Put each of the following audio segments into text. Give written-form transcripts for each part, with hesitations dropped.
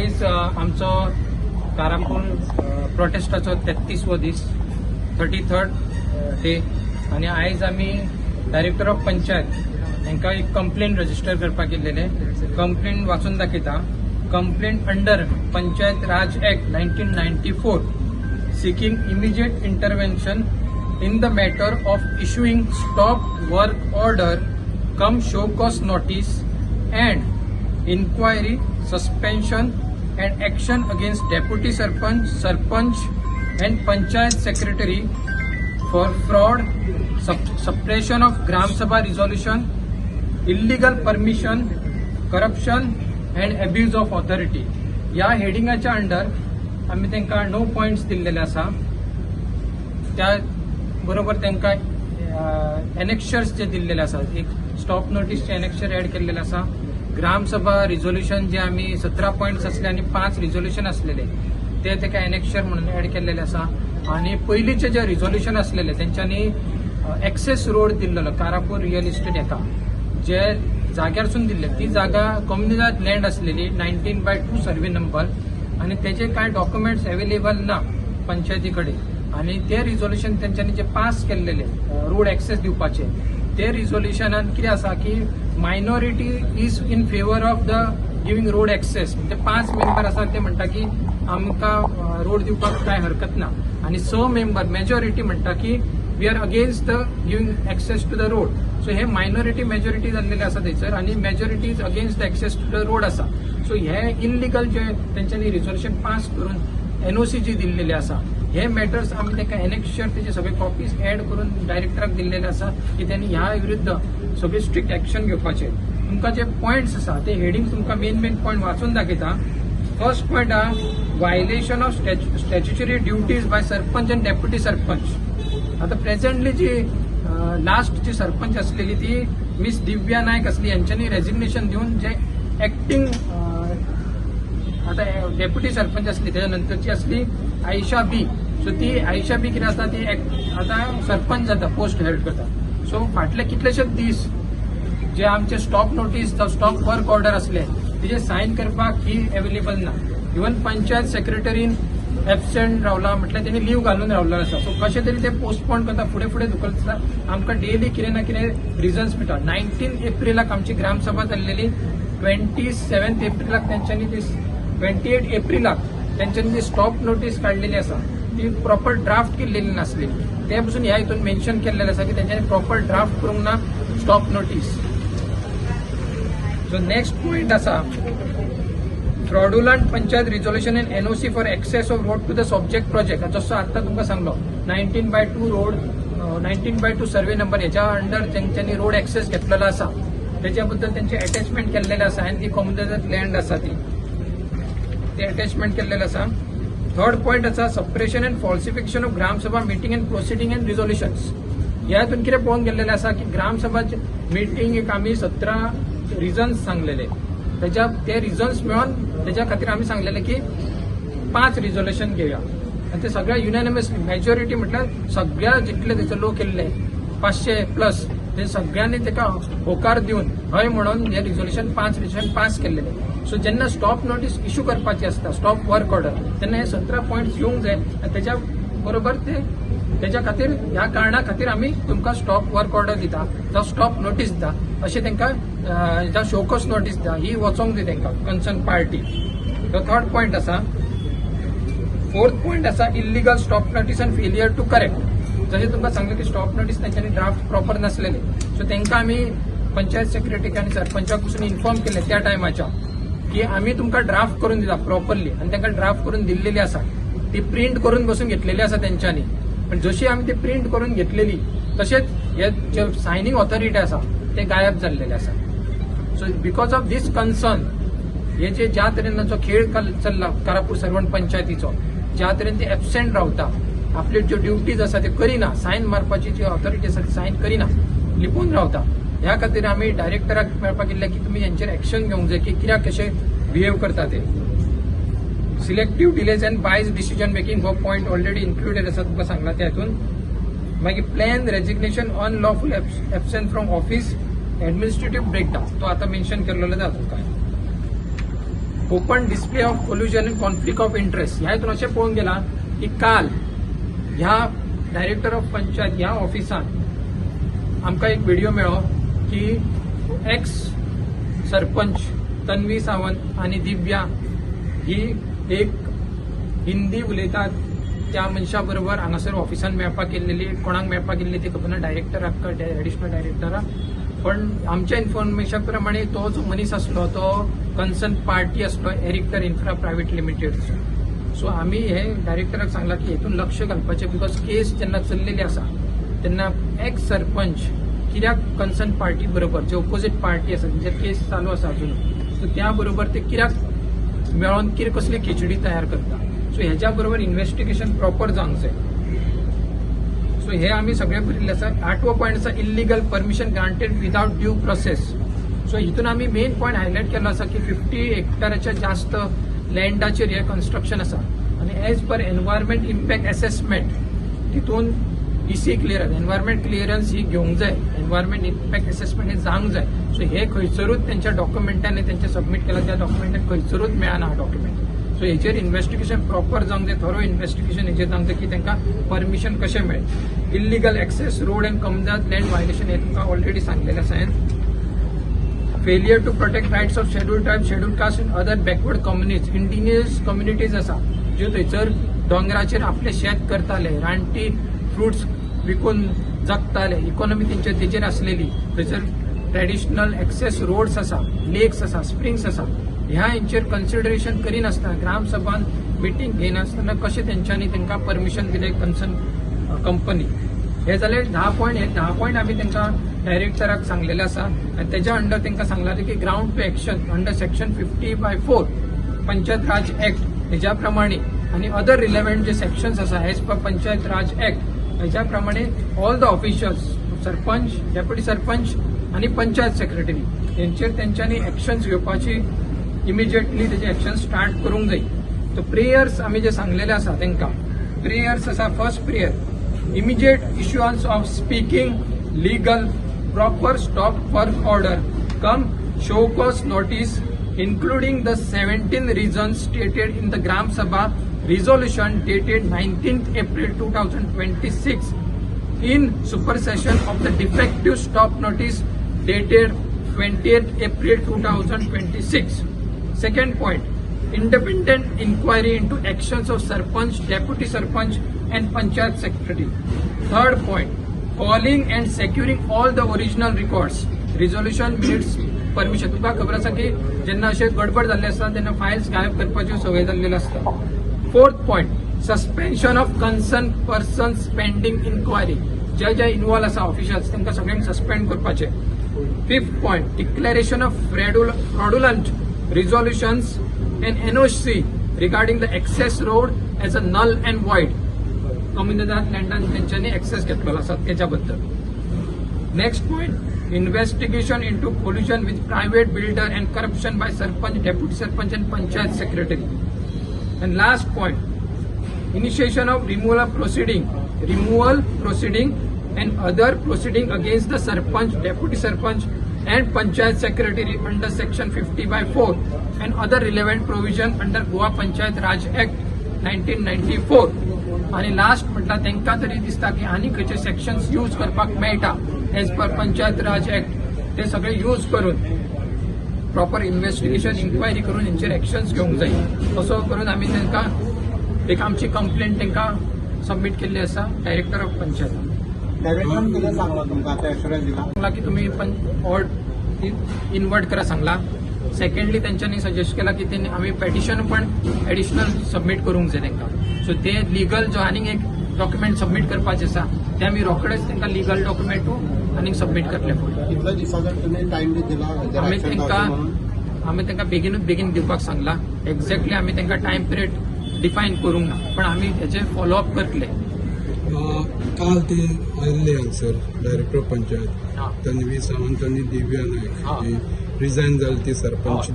आयज आमचो कारापूर प्रोटेस्टाचो 33वो दीस, 33rd day. आनी आयज आमी डायरेक्टर ऑफ पंचायत हांकां एक कंप्लेन रजिस्टर करपाक गेल्लेले. कंप्लेन वाचून दाखयता. Complaint under Panchayat Raj Act 1994, seeking immediate intervention in the matter of issuing stop work order cum show cause notice and inquiry, suspension and action against deputy sarpanch, sarpanch and panchayat secretary for fraud, suppression of Gram Sabha resolution, illegal permission, corruption and abuse of authority. ह्या हेडिंगाच्या under आमी तांकां णव points दिल्लेले आसा. त्या बरोबर तांकां annexures जे दिल्लेले आसा, एक स्टॉप नोटीसचे एनेक्शर ऍड केल्लेले आसा. ग्रामसभा रिझोल्युशन जे आमी 17 पॉयंट्स आसले आनी पांच रिझोल्युशन आसलेले, ते ताका एनेक्शर म्हणून ऍड केल्लेले आसा. आनी पयलींचे जे रिझोल्युशन आसलेले, तेंच्यांनी एक्सेस रोड दिल्लेलो कारापूर रियल इस्टेट हेका, जे जाग्यारसून दिल्ले, ती जागा कम्युनिदाद लँड आसलेली, 19/2 सर्वे नंबर. आनी तेजे कांय डॉक्युमेंट्स अवेलेबल ना पंचायती कडेन. आनी ते रिझोल्युशन तेंच्यांनी जे पास केल्लेले रोड एक्सेस दिवपाचे, ते रिझोल्युशनान कितें आसा की minority is in favour of the giving road access. म्हणजे पांच मेंबर आसा, ते म्हणटा की आमकां रोड दिवपाक कांय हरकत ना आनी स मेंबर, मेजॉरिटी म्हणटा की we are against the giving access to the road. So hey minority majority जाल्लेले आसा थंयसर आनी majority is against the access to the road आसा. सो हे इलिगल जे तेंच्यांनी रिझोल्युशन पास करून एनओसी जी दिल्लेली आसा, हे मॅटर्स आमी ताका एनेक्शर, तेजे सगळे कॉपीज ऍड करून डायरेक्टराक दिल्लेले आसा की त्यांनी ह्या विरुद्ध सगळे स्ट्रिक्ट एक्शन घेवपाचे. तुमकां जे पॉयंट्स आसा, ते हेडिंग तुमकां मेन मेन पॉयंट वाचून दाखयता. फर्स्ट पॉयंट हा, violation of statutory duties by sarpanch and deputy sarpanch. आता प्रेझेंटली जी लास्ट जी सरपंच असलेली, ती मिस दिव्या नायक असली. यांच्यानी रेजिग्नेशन दिवन जे ऍक्टिंग आता डेप्युटी सरपंच असली, त्याच्या नंतरची असली आयशा बी. सो ती आयशा बी कितें आसता, ती आतां सरपंच जाता, पोस्ट हेल्ड करता. सो फाटले कितलेशेच दीस जे आमचे स्टॉप नोटीस जावं स्टॉप वर्क ऑर्डर असले, तेजे सायन करपाक ही अवेलेबल ना. इवन पंचायत सेक्रेटरीन एबसेंट रावला, म्हटल्यार तेणी लीव घालून रावलेलो आसा. सो कशें तरी ते पोस्टपोन करता, फुडें फुडें धुकलता. आमकां डेली कितें ना कितें रिजन्स मेळटा. 19 एप्रिलाक आमची ग्रामसभा जाल्लेली. 27 एप्रिलाक तेंच्यांनी ती, 28 एप्रिलाक तेंच्यांनी ती स्टॉप नोटीस काडलेली आसा, ती प्रॉपर ड्राफ्ट केल्लेली नासली. ते पसून ह्या हितून मेन्शन केल्लेलें आसा की तेंच्यांनी प्रॉपर ड्राफ्ट करूंक ना stop notice. So next point आसा, fraudulent panchayat resolution and NOC for access of road to the subject project. जसो आत्ता तुमकां सांगलो, 19/2 road, 19/2 survey number, हेच्या अंडर तेंच्यांनी रोड एक्सेस घेतलेलो आसा, तेच्या बद्दल तेंचे अटॅचमेंट केल्लेलें आसा आनी ती कॉम्युनिदाद लँड आसा, ती ते अटॅचमेंट केल्लेलें आसा. थर्ड पॉयंट आसा, suppression and falsification of Gram Sabha meeting and proceeding and resolutions. ह्या हितून कितें पळोवंक गेल्लेलें आसा की ग्रामसभाचे मिटींग एक आमी 17 रिजन्स सांगलेले, तेच्या ते रिजन्स मेळोन तेच्या खातीर आमी सांगलेले की पांच रिझोल्युशन घेवया. आनी ते सगळे युनॅनिमसली, मेजॉरिटी म्हटल्यार सगळ्या जितले थंयसर लोक येयल्ले, 500 प्लस, ते सगळ्यांनी ताका होकार दिवन, हय म्हणून हे रिझोल्युशन, पांच रिझोल्युशन पास केल्लेले. सो जेन्ना स्टॉप नोटीस इश्यू करपाची आसता, स्टॉप वर्क ऑर्डर, तेन्ना हे 17 पॉयंट्स येवंक जाय आनी तेच्या बरोबर ते तेच्या खातीर, ह्या कारणा खातीर आमी तुमकां स्टॉप वर्क ऑर्डर दिता जावं स्टॉप नोटीस दिता, अशें तांकां जावं शोकॉज नोटीस दिता, ही वचोंक जाय तांकां कन्सर्न पार्टी. तो थर्ड पॉयंट आसा. फोर्थ पॉयंट आसा, illegal stop notice and failure to correct. जशें तुमकां सांगलें की स्टॉप नोटीस तेंच्यांनी ड्राफ्ट प्रॉपर नासलेले. सो तांकां आमी पंचायत सेक्रेटरीक आनी सरपंचाक पसून इन्फॉर्म केलें त्या टायमाच्या की आमी तुमकां ड्राफ्ट करून दिता प्रॉपरली. आनी तांकां ड्राफ्ट करून दिल्लेली आसा, ती प्रिंट करून बसून घेतलेली आसा तेंच्यांनी. पण जशी आमी ती प्रिंट करून घेतलेली, तशेंच हे जे सायनींग ऑथॉरिटी आसा, ते गायब जाल्लेले आसा. So because of this concern, हे जे ज्या तरेन तांचो खेळ चल्ला कारापूर सर्वण पंचायतीचो, ज्या तरेन ते एबसेंट रावता, आपल्यो ज्यो ड्युटीज आसा त्यो करिना, सायन मारपाची जी ऑथॉरिटी आसा ती सायन करिना, लिपून रावता, ह्या खातीर आमी डायरेक्टराक मेळपाक गेल्ले की तुमी हेंचेर एक्शन घेवंक जाय की कित्याक कशें बिहेव करता ते. Selective delays and biased decision making हो पॉयंट ऑलरेडी इन्क्लुडेड आसा, तुमकां सांगला त्या हितून. मागीर plan resignation, unlawful absent from office, administrative breakdown, तो आता मेन्शन केलेलो जाता तुमकां. Open display of collusion and conflict of interest. ह्या हितून अशें पळोवंक गेलां की काल ह्या डायरेक्टर ऑफ पंचायत ह्या ऑफिसान आमकां एक व्हिडिओ मेळ्ळो की एक्स सरपंच तन्वी सावंत आनी दिव्या ही एक हिंदी उलयतात त्या मनशा बरोबर हांगासर ऑफिसान मेळपाक गेल्लेली. कोणाक मेळपाक गेल्ली ती खबर ना, डायरेक्टराक, एडिशनल डायरेक्टराक. पण आमच्या इन्फॉर्मेशन प्रमाणे तो जो मनीस आसलो तो कन्सर्न पार्टी आसलो एरिक्टर इन्फ्रा प्रायव्हेट लिमिटेडचो. सो आमी हे डायरेक्टराक सांगलां की हेतून लक्ष घालपाचें, because केस जेन्ना चल्लेली आसा तेन्ना एक्स सरपंच कित्याक कन्सर्न पार्टी बरोबर, जे ओपोजीट पार्टी आसा तेंचेर केस चालू आसा अजून, सो त्या बरोबर ते कित्याक मेळोन कितें कसली खिचडी तयार करता. सो हेज्या बरोबर इन्व्हेस्टिगेशन प्रॉपर जावंक जाय. सो हे आमी सगळे बरयल्ले आसा. आठवो पॉयंट आसा illegal permission granted without due process. So हितून आमी मेन पॉयंट हायलायट केल्लो आसा की 50 हेक्टराच्या जास्त लँडाचेर हे कन्स्ट्रक्शन आसा आनी as per environment impact assessment तितून इसी क्लियरन्स, एनवायरमेंट क्लियरन्स ही घेवंक जाय, एनवायरमेंट इम्पॅक्ट एसेसमेंट हे जावंक जाय. सो हे खंयसरूच तेंच्या डॉक्युमेंटांनी तेंचे सबमीट केला त्या डॉक्युमेंटान खंयसरूच मेळना हा डॉक्युमेंट. सो हेचेर इन्व्हेस्टिगेशन प्रॉपर जावंक जाय, थरो इन्व्हेस्टिगेशन हेचेर जावंक जाय की तांकां परमिशन कशें मेळ्ळें. Illegal access road and comunidade land violation हे तुमकां ऑलरेडी सांगलेलें आसा हांवें. Failure to protect rights of scheduled tribe, scheduled caste and other backward communities, indigenous communities आसा ज्यो थंयसर दोंगराचेर आपलें शेत करताले, रानटी फ्रुट्स विकून जगताले, इकॉनॉमी तेंच्या तेजेर आसलेली. थंयसर ट्रेडिशनल एक्सेस रोड्स आसा, लेक्स आसा, स्प्रिंग्स आसा, ह्या हेंचेर कन्सिडरेशन करिनासतना ग्रामसभान मिटींग घेयनासतना कशें तेंच्यांनी तांकां परमिशन दिलें कन्सर्न कंपनी. हे जाले 10 पॉयंट. हे 10 पॉयंट आमी तांकां डायरेक्टराक सांगलेले आसा आनी तेज्या अंडर तांकां सांगलां की ground to action under section 50/4 Panchayat Raj Act हेज्या प्रमाणे आनी अदर रिलेव्हंट जे सेक्शन्स आसा एज पर पंचायत राज एक्ट हेज्या प्रमाणे all the officials, sarpanch, deputy sarpanch आनी पंचायत सेक्रेटरी हेंचेर तेंच्यांनी एक्शन्स घेवपाची, इमिजिएटली तेजे एक्शन स्टार्ट करूंक जाय. तो प्रेयर्स आमी जे सांगलेले आसा तांकां प्रेयर्स आसा. First prayer, immediate issuance of speaking legal proper stop work order cum show cause notice including the 17 reasons stated in the Gram Sabha resolution dated 19th April 2026 in supersession of the defective stop notice dated 20th April 2026. Second point, independent inquiry into actions of Sarpanch, Deputy Sarpanch and Panchayat Secretary. Third point, calling and securing all the original records, resolution, minutes, permission. तुका खबर आसा की जेन्ना अशें गडबड जाल्ले आसता तेन्ना फायल्स गायब करपाच्यो संवय जाल्लेली आसता. Fourth point, suspension of concern persons pending inquiry. J J involve आसा ऑफिशियल्स तांकां सगळ्यांक सस्पेंड करपाचे. Fifth point, declaration of fraudulent resolutions and NOC regarding the access road as a null and void. Comunidade लँडान तेंच्यांनी access घेतलेलो आसा तेच्या बद्दल. Next point, investigation into collusion with private builder and corruption by sarpanch, deputy sarpanch and panchayat secretary. And last point, initiation of removal proceeding and other proceeding against the sarpanch, deputy sarpanch and panchayat secretary under section 50/4 and other relevant provision under Goa Panchayat Raj Act 1994. आणि last म्हटल्यार तांकां तरी दिसता की आनी खंयचे sections use करपाक मेळटा एज पर पंचायत राज एक्ट, ते सगळे यूज करून प्रॉपर इन्व्हेस्टिगेशन इन्क्वायरी करून हेंचेर एक्शन्स घेवंक जाय. तसो करून आमी तांकां एक आमची कंप्लेंट तांकां सबमीट केल्ली आसा डायरेक्टर ऑफ पंचायत. डायरेक्टरान कितें सांगलां तुमकां आतां, एश्युरन्स दिला? सांगला की तुम्ही पण ऑर्ड इन्वर्ट करा सांगला. सेकंडली तेंच्यांनी सजेस्ट केला की तेणी आमी पेटिशन पण एडिशनल सबमीट करूंक जाय तांकां. सो ते लिगल जो आनीक एक डॉक्युमेंट सबमीट करपाचें आसा ते आमी रोखडेच तांकां लिगल डॉक्युमेंटू आनीक सबमीट करतले फुडें. कितल्या दिसाचो तुमी टायम बी दिला हेजेर आमी action तांकां जावचें म्हणून? आमी तांकां बेगिनूच बेगीन दिवपाक सांगला. एक्झॅक्टली आमी तांकां टायम पिरियड डिफायन करूंक ना, पण आमी हेजे फॉलोअप करतले. काल ते आयिल्ले हांगसर डायरेक्टर ऑफ पंचायत तन्वी सावंत आनी दिव्या नायक ही रिजायन जाली ती सरपंच,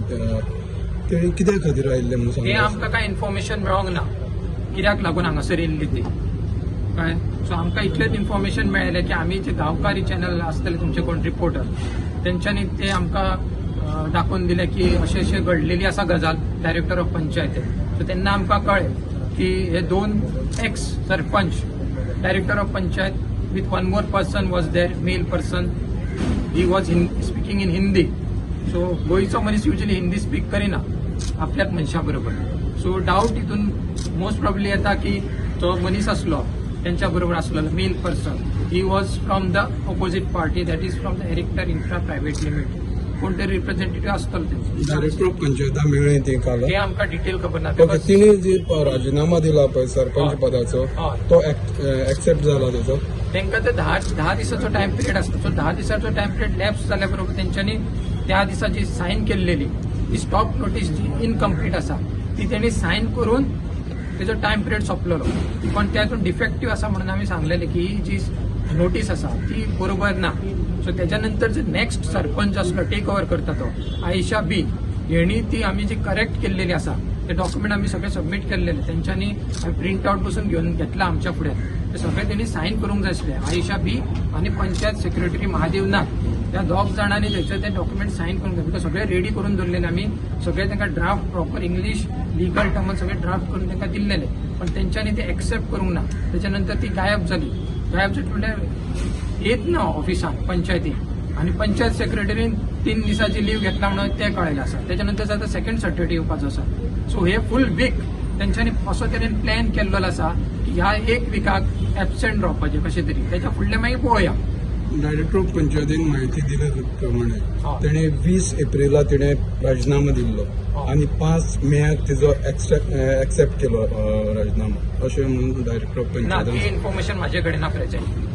ते कित्या खातीर आयिल्ले म्हणून हे सांगता? आमकां कांय इन्फॉर्मेशन मेळोंक ना कित्याक लागून हांगासर येयल्ली ती, कळ्ळें? सो आमकां इतलेंच इन्फॉर्मेशन मेळ्ळें की आमी जे गांवकारी चॅनल आसतले तुमचे कोण रिपोर्टर तेंच्यांनी ते आमकां दाखोवन दिलें की अशें अशें घडलेली आसा गजाल डायरेक्टर ऑफ पंचायत. सो तेन्ना आमकां कळ्ळें की हे दोन ex sarpanch, director of panchayat with one more person was there, male person, he was speaking in Hindi. So गोंयचो मनीस युजली हिंदी स्पीक करिना आपल्याच मनशा बरोबर. सो डावट हितून मोस्ट प्रॉब्ली येता की तो मनीस आसलो तेंच्या बरोबर आसलो male person, he was from the opposite party, that is from the Erector Infra Private Limited. कोण तरी रिप्रेझेंटेटिव्ह आसतलो तेंचो. डायरेक्टर ऑफ पंचायता मेळ्ळी ती काल? हे आमकां डिटेल खबर ना. ओके. Because तिणे जी राजिनामा दिला पळय सरपंच हय. पदाचो, हय. तो एक्सेप्ट जाला तेजो? तांकां ते 10 दिसाचो टायम पिरियड आसता. सो 10 दिसाचो टायम पिरियड लॅप्स जाल्या बरोबर तेंच्यांनी त्या दिसा जी सायन केल्लेली ती स्टॉप नोटीस जी इनकम्प्लीट आसा ती तेणी सायन करून तेजो टायम पिरियड सोंपलेलो. पण त्यातून डिफेक्टीव आसा म्हणून आमी सांगलेले की ही जी नोटीस आसा ती बरोबर ना. सो तेच्या नंतर जे नेक्स्ट सरपंच आसलो, टेक ओवर करता तो आयशा बी, हेणी ती आमी जी करेक्ट केल्लेली आसा ते डॉक्युमेंट आमी सगळे सबमीट केल्लेले, तेंच्यांनी प्रिंट आउट पसून घेवन घेतला आमच्या फुड्यान, ते सगळे तेणी सायन करूंक जाय आसले. आयशा बी आनी पंचायत सेक्रेटरी महादेव नाग ह्या दोग जाणांनी तेचे ते डॉक्युमेंट सायन करूंक जाय, because सगळे रेडी करून दवरलेले आमी. सगळे तांकां ड्राफ्ट प्रॉपर इंग्लीश लिगल टर्मान सगळे ड्राफ्ट करून तांकां दिल्लेले, पण तेंच्यांनी ते एक्सेप्ट करूंक ना. तेच्या नंतर ती गायब जाली. गायब जाली म्हणल्यार येत ना ऑफिसान पंचायतीन, आनी पंचायत सेक्रेटरीन 3 दिसाची लीव घेतला म्हणून तें कळ्ळेलें आसा. तेच्या नंतर आतां सेकंड सॅटर्डे येवपाचो आसा. सो हे फूल वीक तेंच्यांनी असो तरेन प्लॅन केल्लो आसा की ह्या एक विकाक एबसेंट रावपाचें कशें तरी, तेच्या फुडलें मागीर पळोवया. डायरेक्टर ऑफ पंचायतीन म्हायती दिल्या प्रमाणे हय. तेणे 20 एप्रिला तिणे राजिनामा दिल्लो हय. आनी 5 मेयाक तिजो एक्सेप्ट केलो राजिनामा, अशें म्हणून डायरेक्टर ऑफ ना, ती पंचायतीन. इन्फॉर्मेशन म्हाजे कडेन ना प्रेझेंट.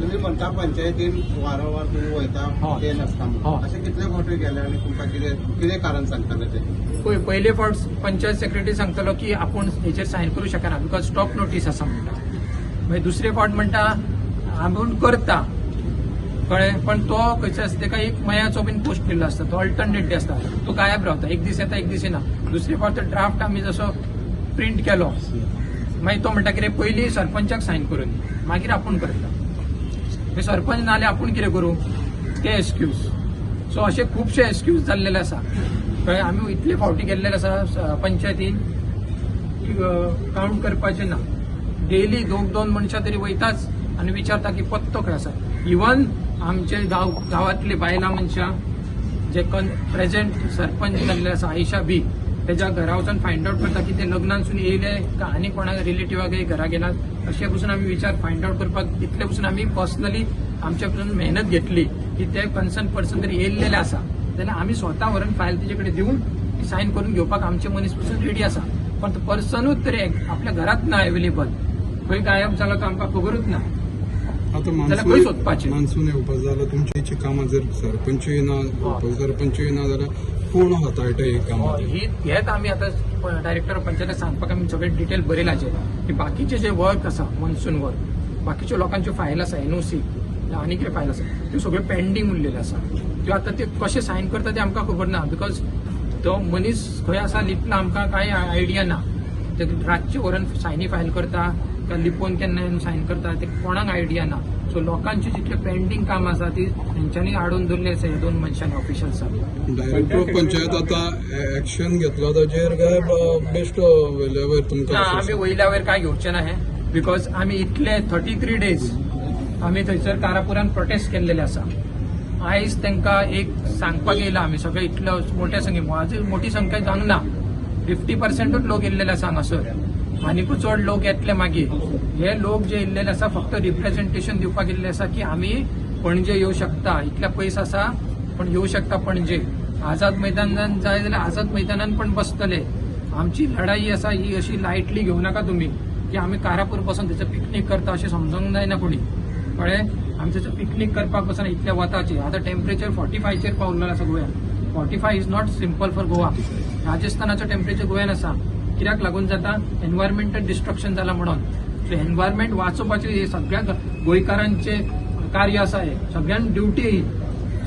तुम्ही म्हणता पंचायतीन वारंवार तुम्ही वयता हय. ते नासता म्हणून. हय. अशें कितले फावटी गेले आनी तुमकां कितें कितें कारण सांगताले ते? पळय, पयले फावट पंचायत सेक्रेटरी सांगतालो की आपूण हेचेर सायन करूं शकना because stop notice आसा म्हणटा. मागीर दुसरे फावट म्हणटा आपूण करता, कळ्ळें, पण तो खंयचो आसता तेका एक मयाचो बीन पोस्ट केल्लो आसता, तो अल्टरनेट डे आसता, तो गायब रावता, एक दीस येता एक दीस येना. दुसरे फावट तो ड्राफ्ट आमी जसो प्रिंट केलो मागीर तो म्हणटा कितें पयलीं सरपंचाक सायन करून दी, मागीर आपूण करता. मागीर सरपंच ना जाल्यार आपूण कितें करूं, ते एक्सक्यूज. सो अशे खुबशे एक्सक्यूज जाल्लेले आसा. कळ्ळें, आमी इतले फावटी गेल्लेले आसा पंचायतीन कावंट करपाचें ना. डेली दोन दोन मनशां तरी वयताच आनी विचारता की पत्तो खंय आसा. इवन आमचे गांवांतली बायलां मनशां जे प्रेझेंट सरपंच जाल्ले आसा आयशा बी, तेज्या घरा वचून फायंड आवट करता की ते लग्नानसून येयले काय आनी कोणाक रिलेटिव्हाक घरा गेलात, अशें पसून आमी विचार फायंड आवट करपाक इतले पसून आमी पर्सनली आमच्या पसून मेहनत घेतली की ते कन्सर्न पर्सन जर येयल्लेले आसा जाल्यार आमी स्वता व्हरून फायल तेजे कडेन दिवन सायन करून घेवपाक आमचे मनीस पसून रेडी आसा. पण तो पर्सनूच तरी आपल्या घरात ना अवेलेबल, खंय गायब जालो तो आमकां खबरूच ना. आतां जाल्यार खंय सोदपाचें? मान्सून येवपा जाल्यार तुमची कामां जर सरपंचूय ना, उपसरपंचूय ना जाल्यार कोण हाताळटा ही कामां? ही हेच आमी आतां डायरेक्टर पंचायत सांगपाक आमी सगळे डिटेल बरयलाचे की बाकीचे जे वर्क आसा मॉन्सून वर्क, बाकीच्यो लोकांच्यो फायल आसा, एनओसी आनी कितें फायल आसा, त्यो सगळ्यो पेंडींग उरलेल्यो आसा. त्यो आतां ते कशे सायन करता ते आमकां खबर ना, because तो मनीस खंय आसा लिपला आमकां कांय आयडिया ना. ते रातचे व्हरून सायनी फायल करता काय लिपोवन केन्ना येवन सायन करता ते कोणाक आयडिया ना. सो लोकांची जितले पेंडींग काम आसा ती तेंच्यांनी हाडून दवरली आसा ह्या दोन मनशांनी ऑफिशियल्सान. डायरेक्टर ऑफ पंचायत आतां एक्शन घेतलो ताजेर काय बेश्ट वयल्या वयर तुमकां ना, आमी वयल्या वयर काय घेवचे ना हे, because आमी इतले 33 डेज आमी थंयसर कारापुरान प्रोटेस्ट केल्लेले आसा. आयज तांकां एक सांगपाक येयला आमी सगळे इतले मोठ्या संख्ये, आज मोठी संख्या जावंक ना, 50% लोक येयल्लेले आसा हांगासर, आनिकूय चड लोक येतले मागीर. हे लोक जे येयल्लेले आसा फक्त रिप्रेझेंटेशन दिवपाक येयल्ले आसा की आमी पणजे येवं शकता, इतल्या पयस आसा पण येवं शकता पणजे. आझाद मैदानान जाय जाल्यार आझाद मैदानान पण बसतले. आमची लढाई आसा ही अशी लायटली घेवं नाका तुमी की आमी कारापूर बसून थंयसर पिकनीक करता अशें समजूंक जायना कोणी, कळ्ळें. आमी थंयसर पिकनीक करपाक बसना इतल्या वताचेर. आतां टेम्परेचर 45चेर पावलेलें आसा गोंयांत. 45 is not simple for Goa. राजस्थानाचो टेम्परेचर गोंयांत आसा, कित्याक लागून जाता? एनवायरमेंटल डिस्ट्रक्शन जाला म्हणून. सो एनवायरमेंट वाचोवपाचें हे सगळ्या गोंयकारांचें कार्य आसा, हे सगळ्यांक ड्युटी ही.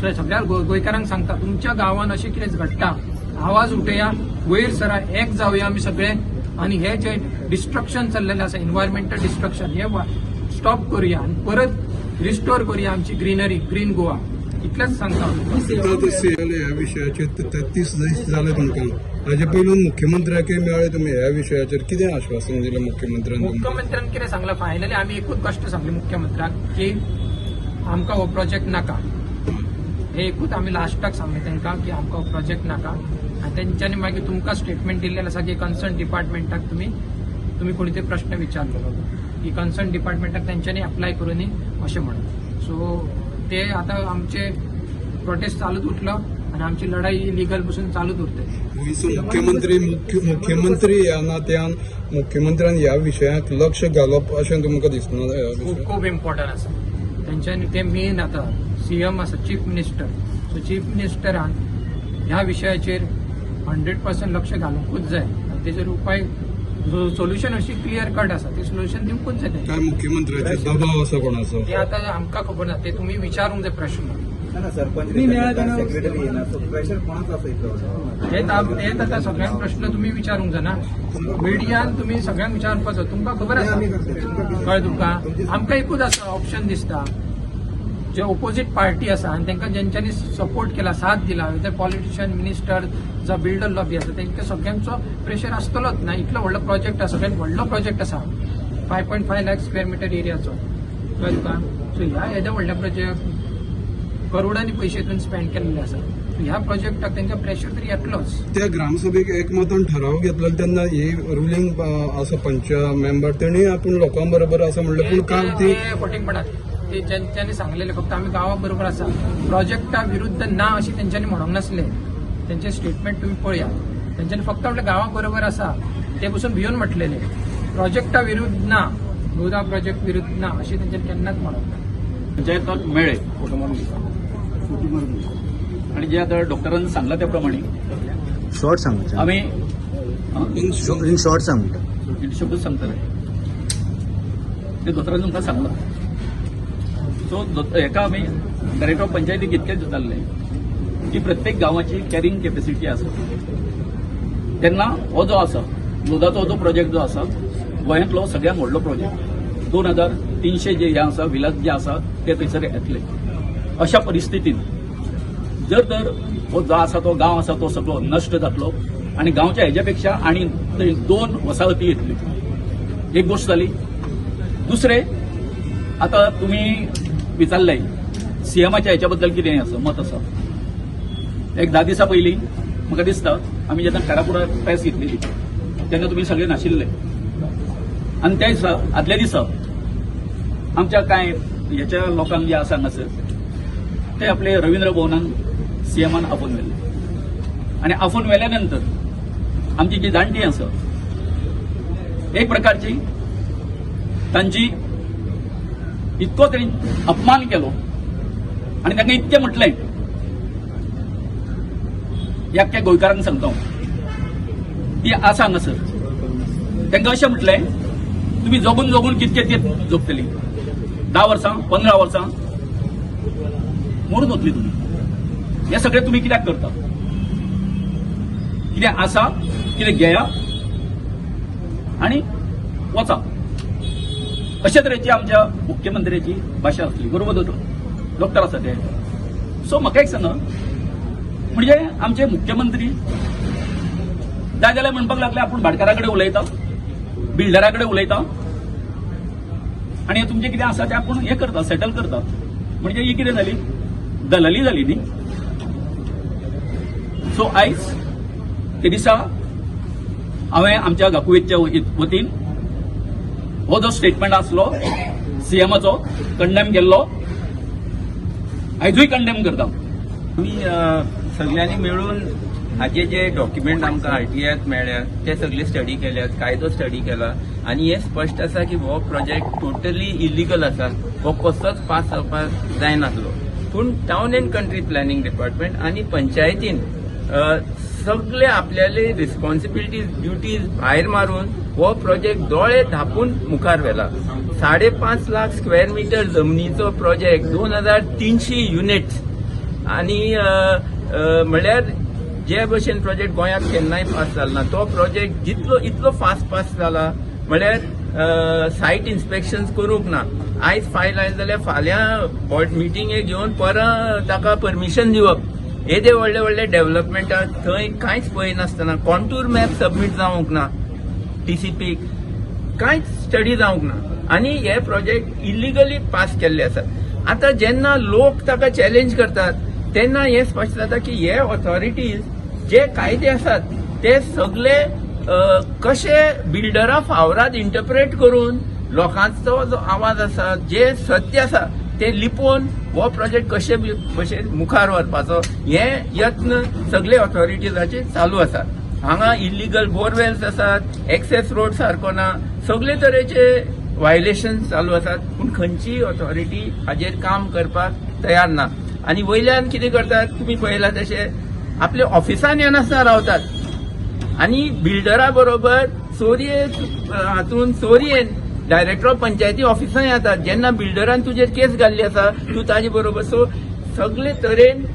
सो सगळ्या गोंयकारांक सांगता, तुमच्या गांवांत अशें कितें घडटा आवाज उठया, वयर सरा, एक जावया आमी सगळे, आनी हे जे डिस्ट्रक्शन चल्लेलें आसा एनवायरमेंटल डिस्ट्रक्शन हे स्टॉप करुया आनी परत रिस्टोर करुया आमची ग्रीनरी, ग्रीन गोवा. इतलेंच सांगता हांव. आतां ह्या विशयाचेर 33 दीस जाले तुमकां. हाजे पयलू मुख्यमंत्र्याकय मेळ्ळे तुमी. ह्या विशयाचेर कितें आश्वासन दिलें मुख्यमंत्र्यान तुमकां? मुख्यमंत्र्यान कितें सांगलां, फायनली आमी एकूच कश्ट सांगलें मुख्यमंत्र्याक की आमकां हो प्रोजेक्ट नाका. हे एकूच आमी लास्टाक सांगलें तांकां की आमकां हो प्रोजेक्ट नाका. आनी तेंच्यांनी मागीर तुमकां स्टेटमेंट दिल्लें आसा की कन्सर्न डिपार्टमेंटाक तुमी तुमी कोणी ते प्रश्न विचारलेलो की कन्सर्न डिपार्टमेंटाक तेंच्यांनी अप्लाय करूनी अशें म्हणून. सो ते आतां आमचे प्रोटेस्ट चालूच उरलो आनी आमची लढाई लिगल पसून चालूच उरतली. गोंयचो मुख्यमंत्री मुख्यमंत्री ह्या नात्यान मुख्यमंत्र्यान ह्या विशयाक लक्ष घालप अशें तुमकां दिसना ह्या खूब विशयाक? खूब इम्पॉर्टंट आसा तेंच्यांनी. ते मेन आतां सीएम आसा, चीफ मिनिस्टर. सो चीफ मिनिस्टरान ह्या विशयाचेर 100% लक्ष घालुंकूच जाय आनी तेजेर उपाय, सोल्युशन अशी क्लियर कट आसा, ते सोल्युशन दिवंकूच जाय तेंच्यांनी. काय मुख्यमंत्र्याचेर दबाव आसा कोणाचो? ते आतां आमकां खबर ना, ते तुमी विचारूंक जाय प्रश्न. ना, सरपंच सेक्रेटरी येना, सो प्रेशर कोणाचो आसा इतलो? हेच आतां सगळ्यांक प्रश्न तुमी विचारूंक जायना. मिडियान तुमी सगळ्यांक विचारपाचो, तुमकां खबर आसा. कळ्ळें तुमकां? आमकां एकूच आसा ऑप्शन दिसता, जे ओपोजीट पार्टी आसा आनी तांकां जेंच्यांनी सपोर्ट केला, साथ दिला, वेदर पॉलिटिशियन, मिनिस्टर जावं बिल्डर लॉबी आसा, तांकां सगळ्यांचो प्रेशर आसतलोच ना. इतलो व्हडलो प्रोजेक्ट आसा, सगळ्यात व्हडलो प्रोजेक्ट आसा, 5.5 लाख स्क्वेअर मिटर एरियाचो. कळ्ळें तुका? सो ह्या येद्या व्हडल्या प्रोजेक्ट करोडांनी पयशे हितून स्पेंड केल्ले आसा. सो ह्या प्रोजेक्टाक तांकां प्रेशर तरी येतलोच. त्या ग्रामसभेक एकमतान ठराव घेतलो तेन्ना ही रुलींग आसा पंच मेंबर तेणी आपूण लोकां बरोबर आसा म्हणलें, पूण काल ती ते फटींगपणा. ते ज्यांच्यानी सांगलेले फक्त आमी गांवा बरोबर आसा, प्रोजेक्टा विरुद्ध ना अशें तेंच्यांनी म्हणूंक नासलें. तेंचे स्टेटमेंट तुमी पळया. तेंच्यांनी फक्त आपल्या गांवा बरोबर आसा ते पसून भिवन म्हटलेले. प्रोजेक्टा विरुद्ध ना, गोदा प्रोजेक्ट विरुद्ध ना अशें तेंच्यांनी केन्नाच म्हणूंक ना. पंचायताक मेळ्ळे आणि जे आता डॉक्टरांनी सांगला त्या प्रमाणे शॉर्ट सांग. आम्ही इन शॉर्ट सांग म्हणटा. शब्द सांगतले ते दोतोरान तुमकां सांगला. सो हेका आमी डायरेक्टर ऑफ पंचायतीक इतकेंच जाल्लें की प्रत्येक गांवाची कॅरिंग कॅपॅसिटी आसा. तेन्ना हो जो आसा लोदाचो जो प्रोजेक्ट जो आसा, गोंयांतलो सगळ्यात व्हडलो प्रोजेक्ट, 2300 जे हे आसा विलास जे आसा ते थंयसर येतले. अशा परिस्थितीन जर तर हो जो आसा तो गांव आसा तो सगळो नश्ट जातलो आनी गांवच्या हेज्या पेक्षा आनी थंय 2 वसाहती येतल्यो. एक गोश्ट जाली. दुसरें, आता तुम्ही विचारलंय सीएमाच्या हेच्या बद्दल कितें आसा मत आसा. एक 10 दिसां पयलीं म्हाका दिसता आमी जेन्ना कारापुरा प्रेस घेतलेली तेन्ना तुमी सगळे नाशिल्ले आनी त्या दिसा आदल्या दिसा आमच्या कांय हेच्या लोकांक जे आसा हांगासर ते आपले रवींद्र भवनान सीएमान आपोवन व्हेले आनी आपोवन व्हेल्या नंतर आमची जी जाणटी आसा एक प्रकारची तांची इतको तांणी अपमान केलो आनी तांकां इतकें म्हटलें, ह्या अख्ख्या गोंयकारांक सांगता हांव, ती आसा हांगासर तांकां अशें म्हटलें, तुमी जगून जगून कितके ते जगतली, 10 वर्सां 15 वर्सां मरून वतली तुमी. हें सगळें तुमी कित्याक करता? कितें आसा कितें घेया आनी वचा. अशे तरेची आमच्या मुख्यमंत्र्याची भाशा आसली. बरोबर डॉक्टर आसा ते. सो म्हाका एक सांगा, म्हणजे आमचे मुख्यमंत्री जाय जाल्यार म्हणपाक लागले आपूण भाटकारा कडेन उलयता, बिल्डरा कडेन उलयता आनी हे तुमचें कितें आसा तें आपूण हें करता, सेटल करता. म्हणजे ही कितें जाली, दलाली जाली न्ही. सो आयज ते दिसा हांवें आमच्या गाकुवेच्या वतीन हो जो स्टेटमेंट आसलो सीएमाचो कंडेम केल्लो, आयजूय कंडेम करता. आमी सगळ्यांनी मेळून हाजे जे डॉक्युमेंट आमकां आरटीआयत मेळ्ळ्या ते सगळे स्टडी केल्यात, कायदो स्टडी केला आनी हें स्पश्ट आसा की हो प्रोजेक्ट टोटली इलिगल आसा. हो कसोच पास जावपाक जायनासलो. पूण town and country planning department आनी पंचायतीन सगळे आपल्याले रिस्पॉन्सिबिलिटीज ड्युटीज भायर मारून हो प्रोजेक्ट दोळे धापून मुखार व्हेला. 5.5 लाख स्क्वेअर मिटर जमनीचो प्रोजेक्ट, 2300 युनिट्स आनी म्हणल्यार जे भशेन प्रोजेक्ट गोंयांत केन्नाय पास जालो ना तो प्रोजेक्ट जितलो इतलो फास्ट पास जाला. म्हळ्यार सायट इन्स्पेक्शन करूंक ना. आयज फायल आयलें जाल्यार फाल्यां बोर्ड मिटींगेक घेवन परत ताका परमिशन दिवप, येदे व्हडले व्हडले डेव्हलपमेंटाक थंय कांयच पळयनासतना कॉन्टूर मॅप सबमीट जावंक ना, टीसीपीक कांयच स्टडी जावंक ना आनी हे प्रोजेक्ट इलिगली पास केल्ले आसात. आतां जेन्ना लोक ताका चॅलेंज करतात तेन्ना हें स्पश्ट जाता की हे ऑथॉरिटीज जे कायदे आसात ते सगळे कशे बिल्डरा फावराद इंटरप्रेट करून लोकांचो जो आवाज आसा, जे सत्य आसा ते लिपोवन हो प्रोजेक्ट कशे भशेन मुखार व्हरपाचो हे यत्न सगळे ऑथॉरिटीजाचे चालू आसात. हांगा इलिगल बोरवेल्स आसात, एक्सेस रोड सारको ना, सगळे तरेचे व्हायलेशन चालू आसात, पूण खंयचीय ऑथॉरिटी हाजेर काम करपाक तयार ना. आनी वयल्यान कितें करतात तुमी पळयला तशें आपल्या ऑफिसान येनासतना रावतात आनी बिल्डरा बरोबर चोरये हातून चोरयेन डायरेक्टर ऑफ पंचायती ऑफिसान येतात. जेन्ना बिल्डरान तुजेर केस घाल्ली आसा तूं ताजे बरोबर, सो सगळे तरेन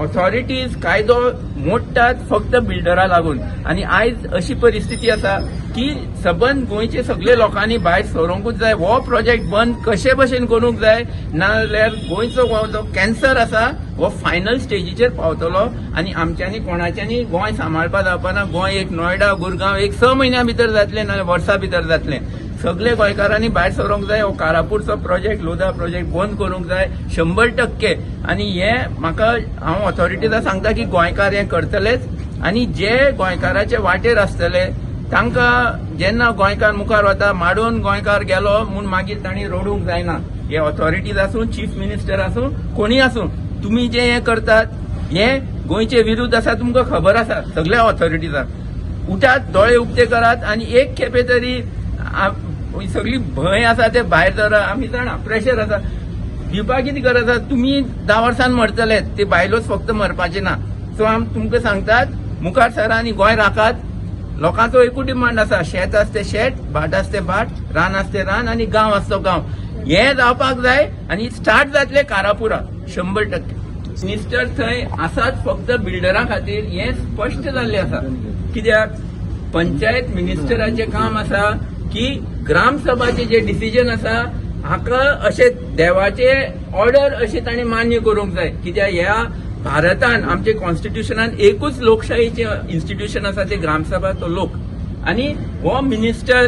ऑथॉरिटीज कायदो मोडटात फक्त बिल्डरा लागून. आनी आयज अशी परिस्थिती आसा की सबंद गोंयचे सगळे लोकांनी भायर सरोंकूच जाय, हो प्रोजेक्ट बंद कशे भशेन करूंक जाय, नाजाल्यार गोंयचो हो जो कॅन्सर आसा हो फायनल स्टेजीचेर पावतलो आनी आमच्यांनी कोणाच्यांनी गोंय सांबाळपा जावपा ना. गोंय एक नोयडा, गुरगांव एक 6 म्हयन्या भितर जातलें, नाजाल्यार वर्सा भितर जातलें. सगळे गोंयकारांनी भायर सरोंक जाय, हो कारापूरचो प्रोजेक्ट, लोधा प्रोजेक्ट बंद करूंक जाय 100%. आनी हे म्हाका हांव ऑथॉरिटीजा सांगता की गोंयकार हें करतलेच आनी जे गोंयकाराचे वाटेर आसतले तांकां जेन्ना गोंयकार मुखार वता माडोवन गोंयकार गेलो म्हूण मागीर तांणी रडूंक जायना. हे ऑथॉरिटीज आसूं, चीफ मिनिस्टर आसूं, कोणीय आसूं, तुमी जे हें करतात हे गोंयचे विरुद्ध आसा, तुमकां खबर आसा. सगळ्या ऑथॉरिटीजांक उठात, दोळे उक्ते करात आनी एक खेपे तरी सगळी भंय आसा ते भायर धरा. आमी जाणा प्रेशर आसा, दिवपाक कितें गरज आसा? तुमी 10 वर्सान मरतले, ते बायलोच फक्त मरपाचे ना. सो आम तुमकां सांगतात, मुखार सरा आनी गोंय राखात. लोकांचो एकूच डिमांड आसा, शेत आस तें शेत, भाट आस तें भाट, रान आस तें रान आनी गांव आस तो गांव. हें जावपाक जाय आनी स्टार्ट जातलें कारापुरा 100%. मिनिस्टर थंय आसात फक्त बिल्डरा खातीर हें स्पश्ट जाल्लें आसा. कित्याक पंचायत मिनिस्टराचें काम आसा की ग्रामसभाचे जे डिसिजन आसा हाका अशें देवाचे ऑर्डर अशें ताणें मान्य करूंक जाय. कित्याक ह्या भारतान आमचे कॉन्स्टिट्युशनान एकूच लोकशाहीचें इन्स्टिट्युशन आसा ते ग्रामसभा, तो लोक. आनी हो मिनिस्टर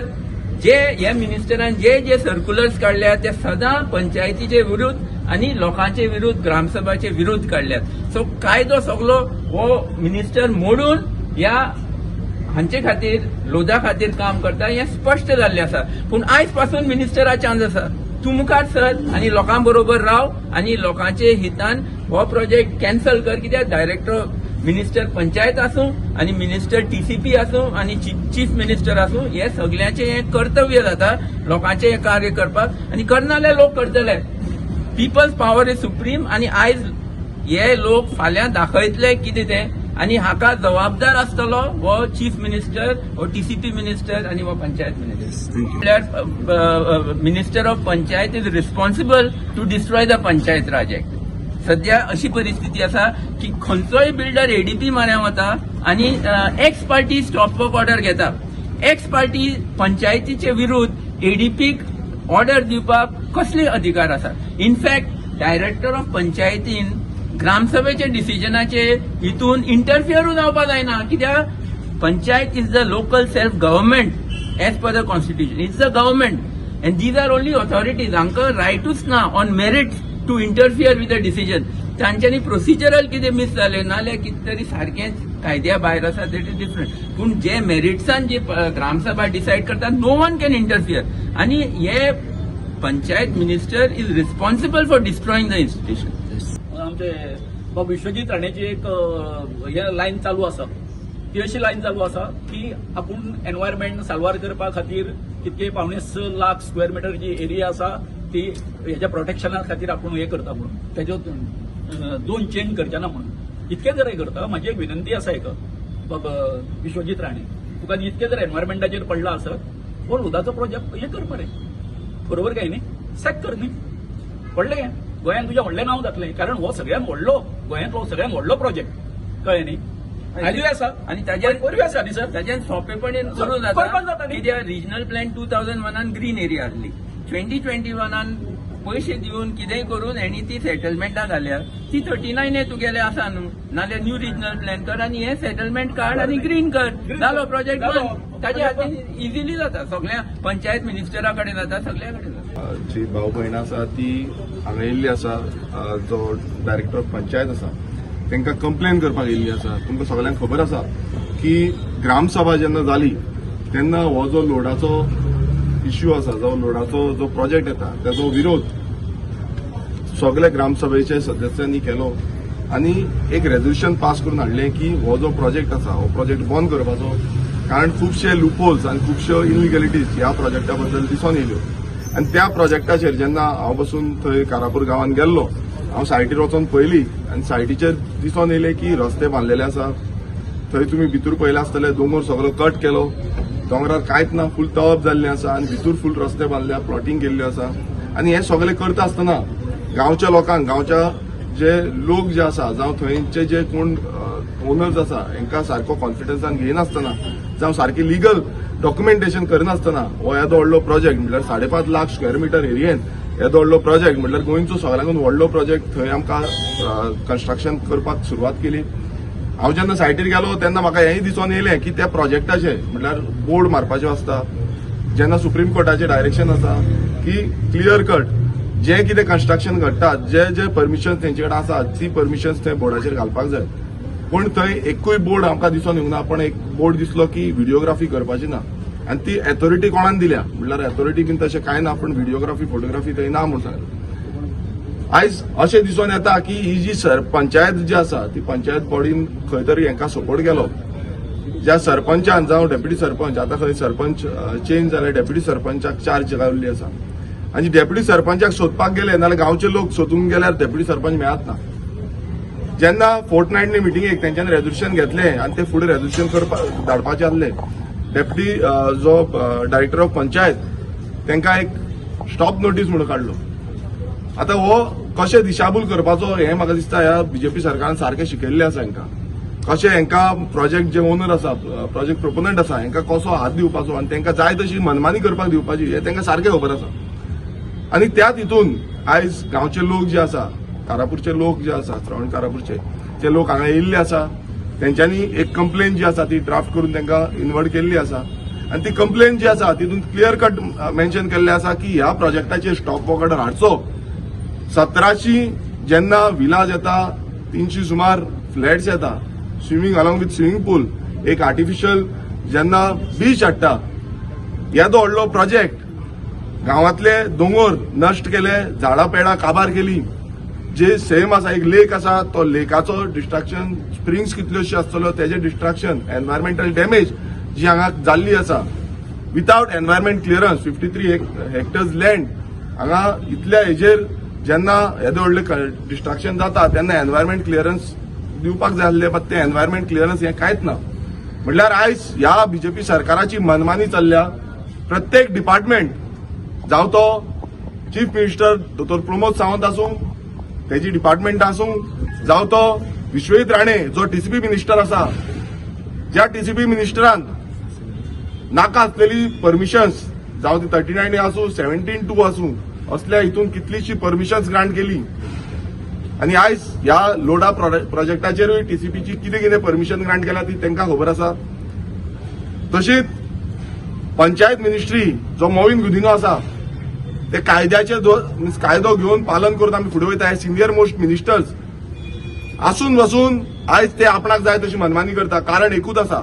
जे ह्या मिनिस्टरान जे जे सर्क्युलर्स काडल्या ते सदां पंचायतीचे विरुद्ध आनी लोकांचे विरुद्ध, ग्रामसभाचे विरुद्ध काडल्यात. सो कायदो सगलो हो मिनिस्टर मोडून ह्या हांचे खातीर, लोधा खातीर काम करता हें स्पश्ट जाल्लें आसा. पूण आयज पासून मिनिस्टरा चान्स आसा, तूं मुखार सर आनी लोकां बरोबर राव आनी लोकांचे हितान हो प्रोजेक्ट कॅन्सल कर. कित्याक डायरेक्टर मिनिस्टर पंचायत आसूं आनी मिनिस्टर टीसीपी आसूं आनी चीफ मिनिस्टर आसूं, हे सगल्यांचें हें कर्तव्य जाता लोकांचें हें कार्य करपाक आनी करना जाल्यार लोक करतले. People's power is supreme आनी आयज हे लोक फाल्यां दाखयतले कितें तें आनी हाका जबाबदार आसतलो हो चीफ मिनिस्टर, हो टीसीपी मिनिस्टर आनी हो पंचायत मिनिस्टर. म्हणल्यार Minister of Panchayat is responsible to destroy the Panchayat Raj Act. सध्या अशी परिस्थिती आसा की खंयचोय बिल्डर एडीपी म्हऱ्यान वता आनी ex parte stop work order घेता. एक्स पार्टी पंचायतीचे विरुद्ध एडीपीक ऑर्डर दिवपाक कसले अधिकार आसा? इनफॅक्ट डायरेक्टर ऑफ पंचायतीन ग्रामसभेच्या डिसिजनाचे हितून इंटरफियरूय जावपाक जायना. कित्याक Panchayat is the local self government as per the constitution. It's the government and these are only authorities. हांकां रायटूच ना on merit to interfere with the decision. तांच्यांनी प्रोसिजरल कितें मिस जालें नाजाल्यार कितें तरी सारकेंच कायद्या भायर आसा, that is different. पूण जे मेरिट्सान जे ग्रामसभा डिसायड करता, no one can interfere आनी हे panchayat minister is responsible for destroying the institution. आमचे बाब विश्वजीत राणेची एक हे लायन चालू आसा. ती अशी लायन चालू आसा की आपूण एनवायरमेंट साल्वार करपा खातीर कितके 5.75 लाख स्क्वेअर मिटर जी एरिया आसा ती हेच्या प्रोटेक्शना खातीर आपूण हे करता म्हणून, तेजो झोन चेंज करचे ना म्हणून इतकें जर हे करता. म्हाजी एक विनंती आसा एक, बाब विश्वजीत राणे, तुका इतकें जर एनवायरमेंटाचेर पडला आसत, हो लोधाचो प्रोजेक्ट हे कर मरे, बरोबर काय न्ही? सॅक कर न्ही. व्हडलें गोंयांत तुजें व्हडलें नांव जातलें, कारण हो सगळ्यात व्हडलो, गोंयांतलो सगळ्यात व्हडलो प्रोजेक्ट, कळ्ळें न्ही? आयजूय आसा. आनी ताजेर पयरूय आसा न्ही सर. ताज्यान सोंपेपणी करूं करपाक जाता. जाता न्ही. कित्याक रिजनल प्लॅन 2001 ग्रीन एरिया आसली, 2021 पयशे दिवन कितेंय करून हेणी ती सेटलमेंटां घाल्या. ती 39 तुगेले आसा न्हू, नाल्यार न्यू रिजनल प्लॅन कर आनी हे सेटलमेंट काड आनी ग्रीन कर. जालो प्रोजेक्ट जालो. बंद. ताजे खातीर इजिली जाता, सगळ्या पंचायत मिनिस्टरा कडेन जाता, सगळ्या कडेन जाता. जी भाव भयणां आसा ती हांगा येयल्ली आसा, जो डायरेक्टर ऑफ पंचायत आसा तांकां कंप्लेन करपाक येयल्ली आसा. तुमकां सगल्यांक खबर आसा की ग्रामसभा जेन्ना जाली तेन्ना हो जो लोडाचो इश्यू आसा, जो लोडाचो जो प्रोजेक्ट येता ताजो विरोध सगल्या ग्रामसभेच्या सदस्यांनी केलो आनी एक रेजोल्युशन पास करून हाडलें की हो जो प्रोजेक्ट आसा हो प्रोजेक्ट बंद करपाचो, कारण खुबशे लुपोल्स आनी खुबश्यो इलिगलिटीज ह्या प्रोजेक्टा बद्दल दिसून येयल्यो. आनी त्या प्रोजेक्टाचेर जेन्ना हांव बसून थंय कारापूर गांवांत गेल्लो, हांव सायटीर वचोन पळयली आनी सायटीचेर दिसून येयलें की रस्ते बांदलेले आसा. थंय तुमी भितर पळयले आसतले, दोंगर सगलो कट केलो, दोंगरार कांयच ना, फूल तळप जाल्लें आसा आनी भितर फूल रस्ते बांदल्या, प्लॉटींग केल्ल्यो आसा. आनी हें सगलें करता आसतना गांवच्या लोकांक, गांवच्या जे लोक जे आसा जावं थंयचे जे कोण ओनर्स आसा हांकां सारको कॉन्फिडन्सान घेयनासतना जावं सारकी लिगल डॉक्युमेंटेशन करनासतना हो येदो व्हडलो प्रोजेक्ट, म्हणल्यार 5.5 लाख स्क्वेअर मिटर एरियेन येदो व्हडलो प्रोजेक्ट, म्हणल्यार गोंयचो सगळ्यांकून व्हडलो प्रोजेक्ट थंय आमकां कन्स्ट्रक्शन करपाक सुरवात केली. हांव जेन्ना सायटीर गेलो तेन्ना म्हाका हेंय दिसून येयलें की त्या प्रोजेक्टाचे म्हणल्यार बोर्ड मारपाच्यो आसता, जेन्ना सुप्रीम कोर्टाचें डायरेक्शन आसा की क्लियर कट जे कितें कन्स्ट्रक्शन घडटा, जे जे परमिशन्स तेंचे कडेन आसा ती परमिशन्स थंय बोर्डाचेर घालपाक जाय. पूण थंय एकूय बोर्ड आमकां दिसून येवंक ना. पण एक बोर्ड दिसलो की व्हिडिओग्राफी करपाची ना आनी ती एथॉरिटी कोणान दिल्या म्हणल्यार एथॉरिटी बीन तशें कांय ना, पूण व्हिडिओग्राफी फोटोग्राफी थंय ना म्हूण सांगलें. आयज अशें दिसून येता की ही जी सर पंचायत जी आसा ती पंचायत बॉडीन खंय तरी हांकां सपोर्ट केलो. ज्या सरपंचान जावं डेप्युटी सरपंच, आतां खंय सरपंच चेंज जाले, डेप्युटी सरपंचाक चार्ज लावल्ली आसा आनी डेप्युटी सरपंचाक सोदपाक गेले नाल्यार गांवचे लोक सोदूंक गेल्यार डेप्युटी सरपंच मेळत ना. जेन्ना फोर्ट नायटली मिटिंगेक तेंच्यांनी रेजोल्युशन घेतलें आनी ते फुडें रेजोल्युशन करपाक धाडपाचें आसलें, डेप्युटी जो डायरेक्टर ऑफ पंचायत तांकां एक स्टॉप नोटीस म्हणून काडलो. आतां हो कशें दिशाभूल करपाचो हें म्हाका दिसता ह्या बीजेपी सरकारान सारकें शिकयल्लें आसा हांकां, कशें हांकां प्रोजेक्ट जे ओनर आसा, प्रोजेक्ट प्रोपोनंट आसा, हांकां कसो हात दिवपाचो आनी तांकां जाय तशी मनमानी करपाक दिवपाची हें तांकां सारकें खबर आसा. आनी त्याच हितून आयज गांवचे लोक जे आसा, कारापूरचे लोक जे आसा, श्रवण कारापूरचे ते लोक हांगा येयल्ले आसा. तेंच्यांनी एक कंप्लेन जी आसा ती ड्राफ्ट करून तांकां इनवर्ड केल्ली आसा आनी ती कंप्लेन जी आसा तितून क्लियर कट मेन्शन केल्लें आसा की ह्या प्रोजेक्टाचेर स्टॉप वर्क ऑर्डर हाडचो. 1700 जेन्ना विलाज येता, 300 सुमार फ्लॅट्स येता, swimming along with swimming pool, एक आर्टिफिशियल जेन्ना बीच हाडटा, येदो व्हडलो प्रोजेक्ट, गांवांतले दोंगर नश्ट केले, झाडां पेडां काबार केली, जे सेम आसा एक लेक आसा तो लेकाचो डिस्ट्रक्शन, स्प्रिंग्स कितल्योश्यो आसतल्यो तेजें डिस्ट्रक्शन, एनवायरमेंटल डॅमेज जी हांगा जाल्ली आसा without environment clearance, 53 hectares land हांगा इतल्या हेजेर जेन्ना येदे व्हडलें डिस्ट्रक्शन जाता तेन्ना एनवायरमेंट क्लियरन्स दिवपाक जाय आसलें, पण तें एनवायरमेंट क्लियरन्स हें कांयच ना. म्हणल्यार आयज ह्या बीजेपी सरकाराची मनमानी चल्ल्या. प्रत्येक डिपार्टमेंट, जावं तो चीफ मिनिस्टर दोतोर प्रमोद सावंत आसूं, तेजी डिपार्टमेंट आसूं, जावं तो विश्वजीत राणे जो टीसीपी मिनिस्टर आसा, ज्या टीसीपी मिनिस्टरान नाका आसलेली परमिशन्स, जावं ती 39 आसूं, 17(2) आसूं, असल्या हितून कितलीशी परमिशन्स ग्रांट केली आनी आयज ह्या लोडा प्रोजेक्टाचेरूय टीसीपीची कितें कितें परमिशन ग्रांट केल्या ती तांकां खबर आसा. तशीच पंचायत मिनिस्ट्री जो मॉवीन गुदिन्हो आसा, ते कायद्याचे मिन्स कायदो घेवन पालन करून आमी फुडें वयता हे सिनियर मोस्ट मिनिस्टर्स आसून बसून आयज ते आपणाक जाय तशी मनमानी करता. कारण एकूच आसा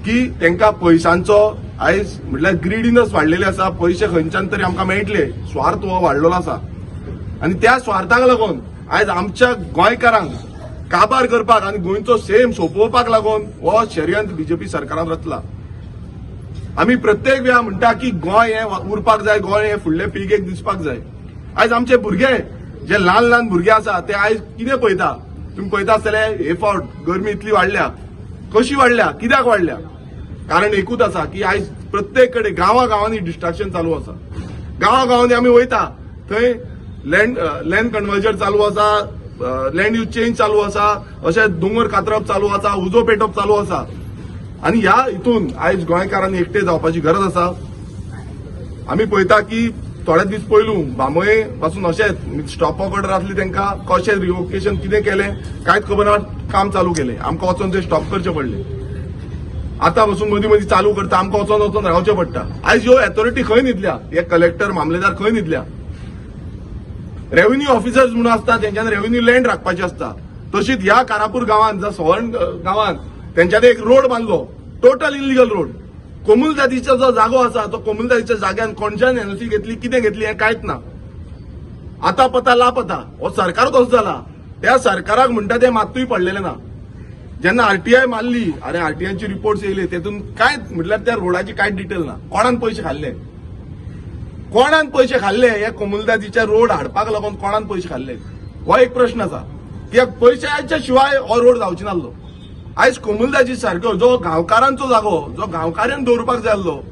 की तांकां पयशांचो आयज म्हटल्यार ग्रीडीनस वाडलेली आसा. पयशे खंयच्यान तरी आमकां मेळटले, स्वार्थ हो वाडलेलो आसा आनी त्या स्वार्थाक लागून आयज आमच्या गोंयकारांक काबार करपाक आनी गोंयचो सेम सोंपोवपाक लागून हो षडयंत्र बीजेपी सरकारान रचला. आमी प्रत्येक वेळा म्हणटा की गोंय हें उरपाक जाय, गोंय हें फुडले पिळगेक दिसपाक जाय. आयज आमचे भुरगे जे ल्हान ल्हान भुरगे आसा ते आयज कितें पळयता? तुमी पळयता आसतले, हे फावट गरमी इतली वाडल्या. कशी वाडल्या, कित्याक वाडल्या? कारण एकूच आसा की आयज प्रत्येक कडेन गांवा गांवांनी डिस्ट्रक्शन चालू आसा. गांवा गांवांनी आमी वयता थंय लँड कन्वर्जन चालू आसा. लँड यूज चेंज चालू आसा, अशें दोंगर कातरप चालू आसा, उजो पेटप चालू आसा. आनी ह्या हितून आयज गोंयकारांनी एकटे जावपाची गरज आसा. आमी पळयता की थोडे दीस पयलू बांबोळे पासून अशेंच स्टॉप ऑर्डर आसली, तांकां कशें रिवोकेशन कितें केलें कांयच खबर ना, काम चालू केलें. आमकां वचोन ते स्टॉप करचें पडलें. आतां पासून मदीं मदीं चालू करता, आमकां वचोन वचोन रावचें पडटा. आयज ह्यो अथॉरिटी खंय न्हिदल्या? हे कलेक्टर, मामलेदार खंय न्हिदल्या? रेव्हेन्यू ऑफिसर्स म्हणून आसता, तेंच्यानी रेव्हेन्यू लँड राखपाची आसता. तशीच ह्या कारापूर गांवांत, जावं सवर्ण गांवांत तेंच्यांनी एक रोड बांदलो, टोटल इलिगल रोड. कोमुलदादीचो जो जागो आसा, तो कोमुलदादीच्या जाग्यान कोणच्यान एनओसी घेतली, कितें घेतली, हें कांयच ना. आता पता लापता. हो सरकारूच असो जाला. त्या सरकाराक म्हणटा ते मात्तूय पडलेले ना. जेन्ना आरटीआय मारली, अरे आरटीआयची रिपोर्ट्स येयले, तेतून कांय म्हटल्यार त्या रोडाची कांयच डिटेल ना. कोणान पयशे खाल्ले, कोणान पयशे खाल्ले? हे कोमुलदादीच्या रोड हाडपाक लागून कोणान पयशे खाल्ले, हो एक प्रश्न आसा. कित्याक पयशाच्या शिवाय हो रोड जावची नासलो. आयज कोमुलदादी सारको जो गांवकारांचो जागो, जो गांवकारान दवरपाक जाय आसलो,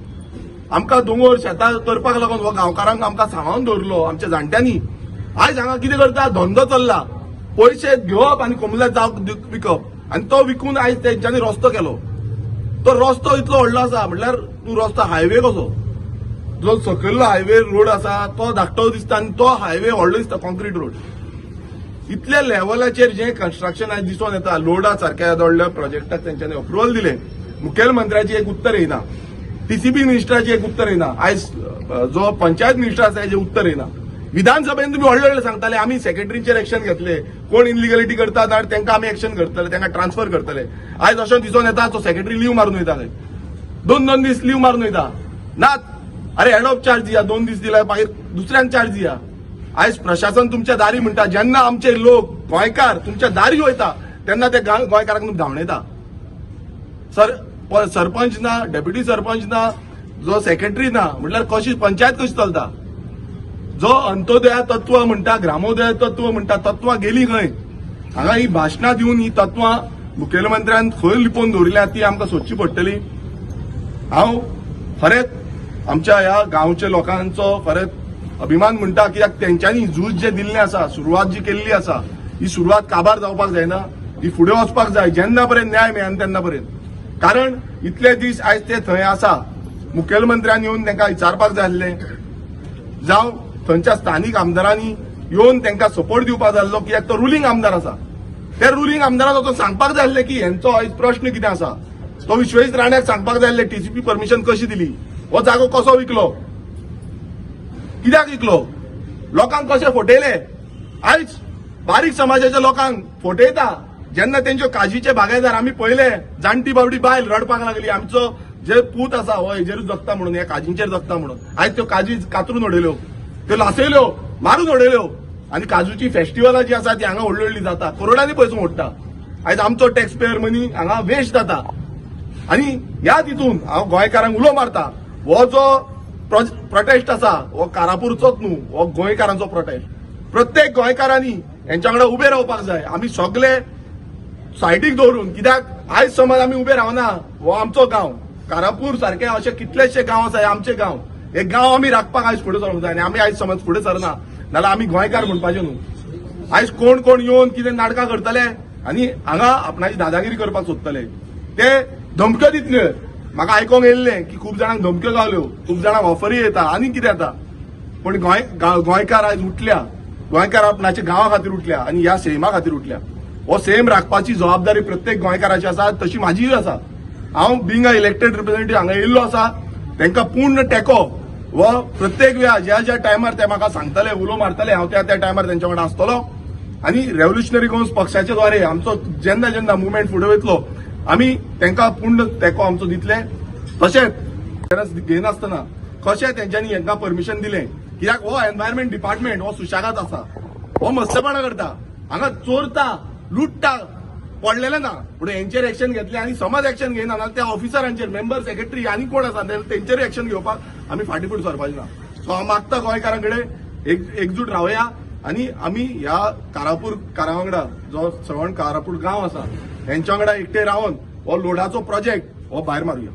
आमकां दोंगर शेतां करपाक लागून हो गांवकारांक आमकां सांबाळून दवरलो आमच्या जाणट्यांनी. आयज हांगा कितें करता? धंदो चल्ला, पयशे घेवप आनी कोमुलदाद जाव विकप, आनी तो विकून आयज तेंच्यांनी रस्तो केलो. तो रस्तो इतलो व्हडलो आसा, म्हटल्यार तूं रस्तो हायवे कसो, जो सकयल्लो हायवे रोड आसा तो धाकटो दिसता आनी तो हायवे व्हडलो दिसता, कॉन्क्रीट रोड. इतल्या लेवलाचेर जे कन्स्ट्रक्शन आयज दिसून येता, लोडा सारक्या व्हडल्या प्रोजेक्टाक तेंच्यांनी अप्रुवल दिलें. मुखेलमंत्र्याची एक उत्तर येयना, टीसीबी मिनिस्टराची एक उत्तर येयना, आयज जो पंचायत मिनिस्टर आसा हेजें उत्तर येयना. विधानसभेन तुमी व्हडले व्हडले सांगताले, आमी सेक्रेटरीचेर एक्शन घेतले, कोण इनलिगलिटी करता जाल्यार तांकां आमी एक्शन करतले, तांकां ट्रान्सफर करतले. आयज अशें दिसून येता, तो सेक्रेटरी लीव मारून वयता थंय, दोन दोन दीस लीव मारून वयता. नात, अरे हेड ऑफ चार्ज दिया, 2 दीस दिला, मागीर दुसऱ्यांक चार्ज दिया. आयज प्रशासन तुमच्या दारी म्हणटा, जेन्ना आमचे लोक गोंयकार तुमच्या दारी वयता तेन्ना ते गोंयकारांक तुमी धांवणयता. सर, सरपंच ना, डेप्युटी सरपंच ना, जो सेक्रेटरी ना, म्हटल्यार कशी पंचायत कशी चलता? जो अंत्योदया तत्व म्हणटा, ग्रामोदय तत्व म्हणटा, तत्वां गेली खंय? हांगा ही भाशणां दिवन ही तत्वां मुखेलमंत्र्यान खंय लिपोवन दवरिल्या ती आमकां सोदची पडटली. हांव खरेंच आमच्या ह्या गांवच्या लोकांचो खरेंच अभिमान म्हणटा, कित्याक तेंच्यांनी झूज जे दिल्लें आसा, सुरवात जी केल्ली आसा, ही सुरवात काबार जावपाक जायना, ही फुडें वचपाक जाय जेन्ना पर्यंत न्याय मेळना तेन्ना पर्यंत. कारण इतले दीस आयज ते थंय आसा, मुखेलमंत्र्यान येवन तांकां विचारपाक जाय आसलें, जावं थंयच्या स्थानीक आमदारांनी येवन तांकां सपोर्ट दिवपाक जाय आसलो, कित्याक तो रुलींग आमदार आसा. त्या रुलींग आमदारान तो सांगपाक जाय आसलें की हेंचो आयज प्रश्न कितें आसा. तो विश्वजीत राण्याक सांगपाक जाय आसलें, टीसीपी परमिशन कशी दिली, हो जागो कसो विकलो, कित्याक विकलो, लोकांक कशे फटयले. आयज बारीक समाजाच्या लोकांक फटयता. जेन्ना तेंच्यो काजीचे बागायदार आमी पळयले, जाणटी बावडी बायल रडपाक लागली, आमचो जे पूत आसा हो हेजेरूच जगता म्हणून, ह्या काजींचेर जगता म्हणून. आयज त्यो काजी कातरून उडयल्यो, त्यो लासयल्यो, मारून उडयल्यो. आनी काजूची फेस्टिवलां जी आसा ती हांगा व्हडली व्हडली जाता, करोडांनी पयसो मोडटा. आयज आमचो टॅक्स पेयर मनी हांगा वेस्ट जाता. आनी ह्या तितून हांव गोंयकारांक उलो मारता, हो जो प्रोटेस्ट आसा हो कारापूरचोच न्हू, हो गोंयकारांचो प्रोटेस्ट. प्रत्येक गोंयकारांनी हेंच्या वांगडा उबे रावपाक जाय. आमी सगळे सायडीक दवरून, कित्याक आयज समज आमी उबे रावना, हो आमचो गांव कारापूर सारके अशे कितलेशे गांव आसा, हे आमचे गांव, हे गांव आमी राखपाक आयज फुडें सरूंक जाय. आनी आमी आयज समज फुडें सरना जाल्यार आमी गोंयकार म्हणपाचे न्हू. आयज कोण कोण येवन कितें नाटकां करतले आनी हांगा आपणाची दादागिरी करपाक सोदतले, ते धमक्यो दितले. म्हाका आयकोंक येयल्लें की खूब जाणांक धमक्यो गावल्यो, खूब जाणांक ऑफरी येता आनी कितें येता. पण गोंयकार आयज उठल्या, गोंयकार आपणाच्या गांवा खातीर उठल्या आनी ह्या सैमा खातीर उठल्या. हो सैम राखपाची जबाबदारी प्रत्येक गोंयकाराची आसा, तशी म्हाजीय आसा. हांव बिंग अ इलेक्टेड रिप्रेझेंटेटिव्ह हांगा येयल्लो आसा, तांकां पूर्ण टेको हो प्रत्येक वेळा ज्या ज्या टायमार ते म्हाका सांगतले, उलो मारतले, हांव त्या त्या टायमार तेंच्या वांगडा आसतलो. आनी रेव्होल्युशनरी गोवन्स पक्षाच्या द्वारे आमचो जेन्ना जेन्ना मुवमेंट फुडें वयतलो, आमी तांकां पूर्ण तेंको आमचो दितले. तशेंच गरज घेयनासतना कशें तेंच्यांनी हांकां परमिशन दिलें? कित्याक हो एनवायरमेंट डिपार्टमेंट हो सुशागात आसा, हो मस्तेपणा करता, हांगा चोरता, लुट्टा, पडलेलें ना. पूण हेंचेर एक्शन घेतले आनी समज एक्शन घेयना जाल्यार त्या ऑफिसरांचेर, मेंबर, सेक्रेटरी आनी कोण आसा तेंचेर एक्शन घेवपाक आमी फाटीं फुडें सरपाचें ना. सो हांव मागता गोंयकारां कडेन, एकजूट रावया आनी आमी ह्या कारापूर कारा वांगडा, जो सवण कारापूर गांव आसा, हेंच्या वांगडा एकटे रावन हो लोडाचो प्रोजेक्ट हो भायर मारुया.